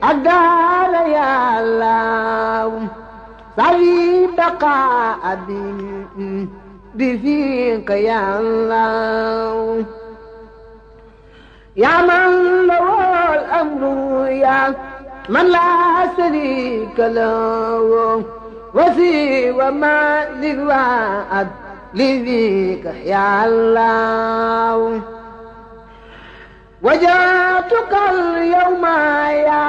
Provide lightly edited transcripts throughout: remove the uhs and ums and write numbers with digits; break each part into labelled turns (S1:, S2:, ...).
S1: أقدار يا الله صلي بقاء بفيك يا الله يا من له الأمر يا من لا شريك له وسوى ما للوعد لذيك يا الله وجاتك اليوم يا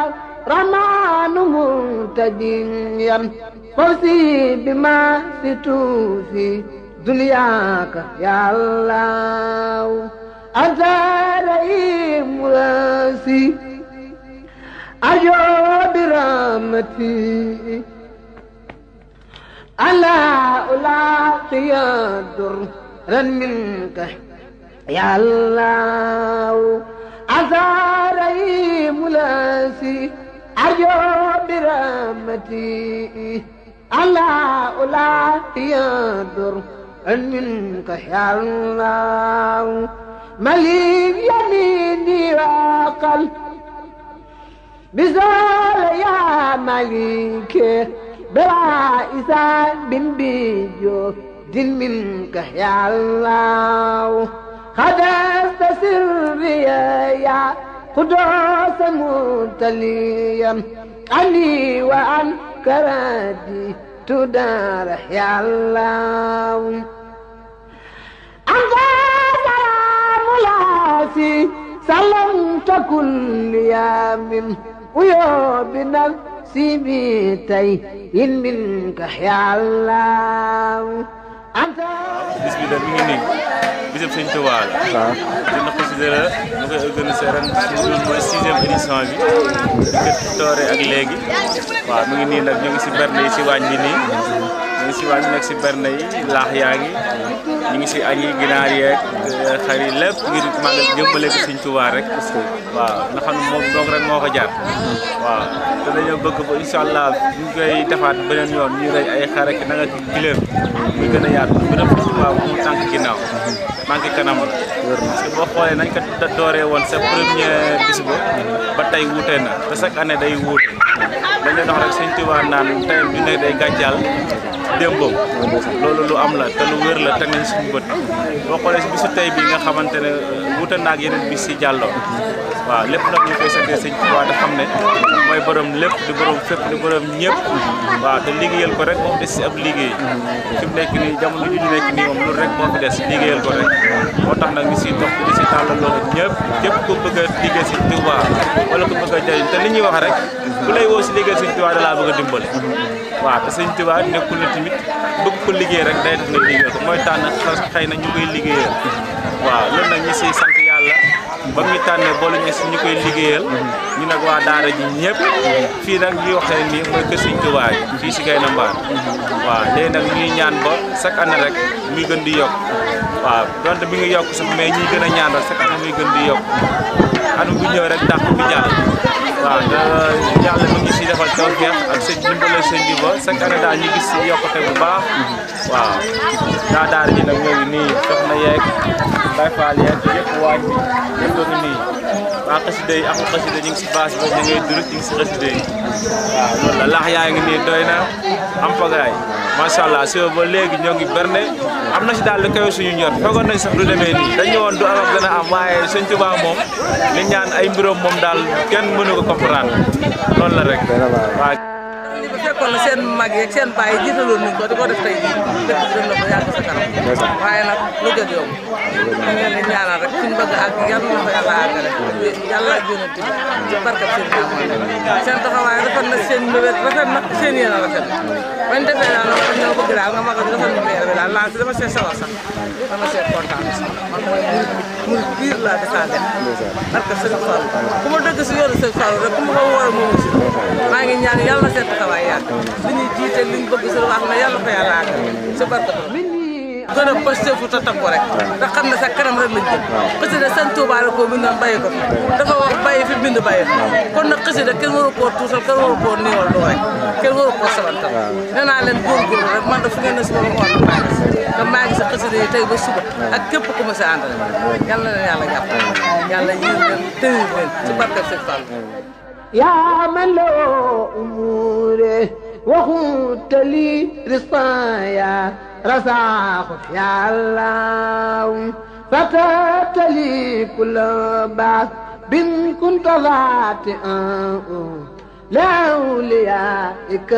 S1: رمان منتديا فوزي بما ستوفي دنياك يا الله أنت رئيم راسي أجو برحمتي ألا ألاقي درا منك يا الله أنت رئيم راسي أجو برحمتي ألا ألاقي درا منك يا الله مليك يميني وقل بزول يا مليك بلا إسان بن بيجو دين منك يا الله خدست سري يا قدوس متليا عني وعن كرادي تدار يا الله أنت سلام لاسي سلمت كل يوم ويا بنفسي بيتي منك يا الله أنت
S2: بسم الله مين بسم سيدنا توال dina considérer ñu koy organiser ren suñu mooy 6e édition bi di doore ak léegi waaw mi ngi nii nag ñu ngi si berne yi si waañ bi nii ñu ngi si waañ bi nekk si berne yi laax yaa ngi ñu ngi si añ yi ginaar yeeg xar yi lépp ngir màggal jëmbale ko Sëñ Tuubaa rek waaw nga xam ne moom donc rek moo ko jaar waaw te dañoo bëgg ba incha allah ñu koy defaat beneen yoon ñu rey ay xar ak nag ak gileem muy gën a yaatu bu dem Sëñ Tuubaa bu mu tànk ginnaaw manqué kanam la parce que boo xoolee nañ ko dooree woon sa premier bis ba tey wuute na te chaque année day wuute dañu dox rek Sëñ Tuubaa naan tey du ne day gàccal démbam loolu lu am la te lu wér la teg nañ suñu bët boo xoolee si bisu tey bi nga xamante ne wuute na ak yeneen bis si jàlloo waaw lépp nag ñu koy santee Sëñ Tuubaa da xam ne mooy borom lépp di borom fépp di borom ñëpp waaw te liggéeyal ko rek moom des si ab liggéey fi mu nekk nii jamono ji ñu nekk nii moom loolu rek moo fi des liggéeyal ko rek moo tax nag ñu siy dox di si tàllal loxo ñëpp képp ku bëgg a liggéey Sëñ Tuubaa wala ku bëgg a jëriñ te li ñuy wax rek ku lay woo si liggéey Sëñ Tuubaa da laa bëgg a dimbale waaw te Sëñ Tuubaa nekkul ne tamit bëgg ko liggéey rek day def nga liggéey ko mooy tànn xëy na ñu koy liggéeyal waaw loolu nag ñu siy sant yàlla ba mu ñu tànnee boole ñu si ñu koy liggéeyal ñu nag waa daara ji ñëpp fii nag ñuy waxee nii mooy kër Sëñ Tuubaa fii si Gaynde Mbar waaw léegi nag ñuy ñaan ba chaque année rek muy gën di yokk waaw donte bi ngi yokk sax mais ñuy gën a ñaan rek chaque année muy gën di yokk at bu ñëw rek dàq bi jàll waaw te yàlla mi ngi si defal tawfeex ak sëñ dimbale sëñ bi ba chaque année daal ñu gis si yokkute bu baax waaw daa daara ji nag ñoo ngi nii soxna yeeg Baay Faal yeeg yëpp waañ bi yëpp ngi nii waa xasida yi ak xasida ñu ngi si base boobu ñu ngay durut ñu ngi si xasida yi waaw loolu la laax yaa ngi nii doy na am pagaay macha allah si ba léegi ñoo ngi berne am na si daal lu kawe suñu ñor foogoon nañ sax du demee nii dañu woon du am ak dana am waaye Sëñ Tuubaa moom li ñaan ay mbiroom moom daal kenn mënu ko comprendre loolu la rek waaw
S3: li bu fekkoon na seen mag yeeg seen baay yi jiitaloon nañ ko di ko def tey jii dëkk bi dem na ko yàgg sa kanam waaye nag lu jot yow ñu leen di ñaanal rek suñu bëgg ak yàlla na ko yàlla àggale yàlla ak yonent bi ci barkab seen seen taxawaay rafet na seen mbébét rafet na seen yéen a rafet bañ defee daal nag ñoo bëgg daal nga magal defal ñu meer bi daal laa si dama see sawar sax dama see kontaan man mooy muy biir laa defaa def barke Sëñ Fall ku ma dëgg si yoonu Sëñ Fall rek ku ma ko war a moom si maa ngi ñaan yàlla na seen taxawaay yàgg li ñuy jiite li ñu bëgg si lu wax ne yàlla ko yàlla àggal si barke gën a posté fu ta tag ko rek ndax xam ne sa kanam rek lañ jëm xasida Sëñ Tuubaa la ko bindoon bàyyi ko dafa wax bàyyi fi bind bàyyi kon nag xasida kenn waru koo tuusal kenn waru koo néewal doole kenn waru koo sabantal nee naa leen góorgóorlu rek man da fu ngeen ne suba ma xool maa ngi te maa ngi sa xasida yi tey ba suba ak képp ku ma si àndal yàlla na leen yàlla jàpp yàlla yiir leen tëyir leen ci barkeb Sëñ Fall
S1: يا من له أموره وخدت لي رصايا رزاق يا الله فتات لي كل بعث بن كنت ذاتئا لأوليائك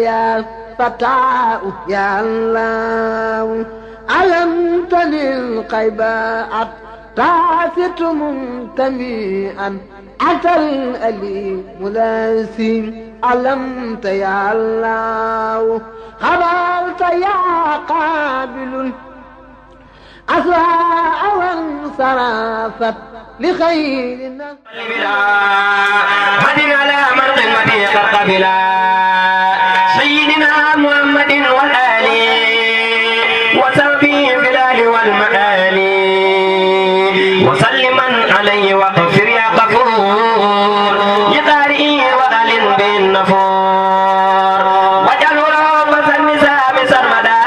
S1: يا فتاة يا الله علمتني القيبات تعثت منتميئا أتى الأليم لاسين علمت يا الله خبرت يا قابل أسواء وانصرفت لخير
S4: هدنا على من قمتي قد قبلا سيدنا محمد والآل وصحبه في الآل والمآل وسلما عليه واغفر يا غفور لقارئ وآل بالنفور واجعله رب المسام سرمدا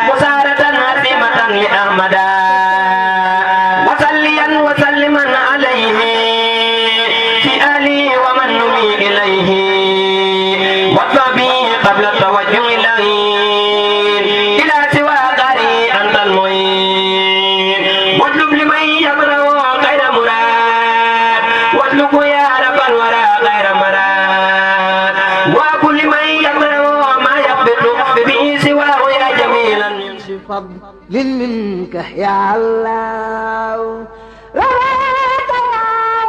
S4: مسارة عظيمة لأحمدا وصليا وسلما عليه في آله ومن نمي إليه واتبع به قبل التوجه إلى سوى قارئ أنت المعين واطلب لمن يقرأ غير مراد واطلب يا رب الورى غير مراد وكل من يقرأ ما يقبل به سواه يا جميلا
S1: فضل منك يا الله رأيت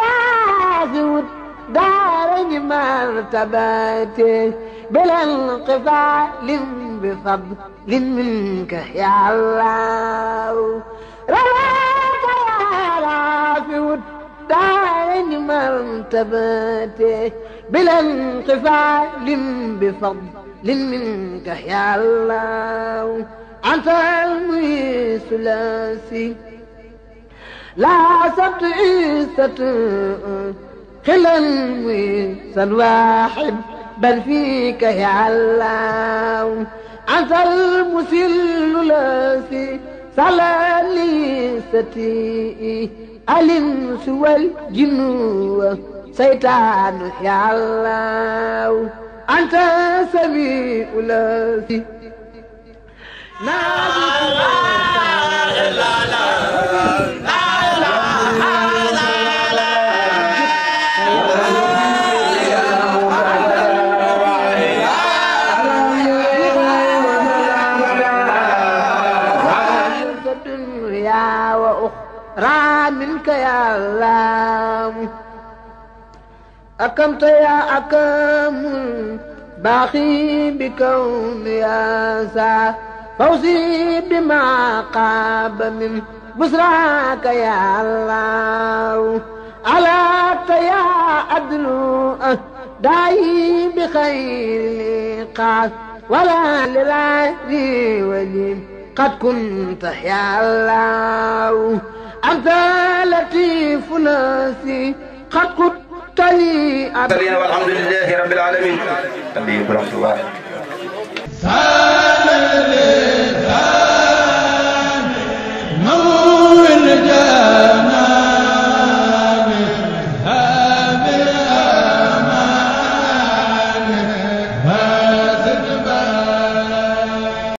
S1: يا زود دارني مرتباتي بلا انقفال بفضل منك يا الله رأيت يا رافع دارني مرتباتي بلا انقفال بفضل منك يا الله أنت المي ثلاثي لا سبت عيسة خلا الميسا واحد بل فيك يا الله أنت المسل لاسي سلالي ستي الإنس والجن سيطان يا الله أنت سميع لاسي الدنيا وأخرى منك يا الله أكمت يا أكم باقي بكون يا سا فوزي بما قاب من بسراك يا الله علاك يا أدنو داعي بخير لقاء ولا للعدي ولي قد كنت يا الله أنت لطيف ناسي قد كنت لي
S4: والحمد لله رب العالمين.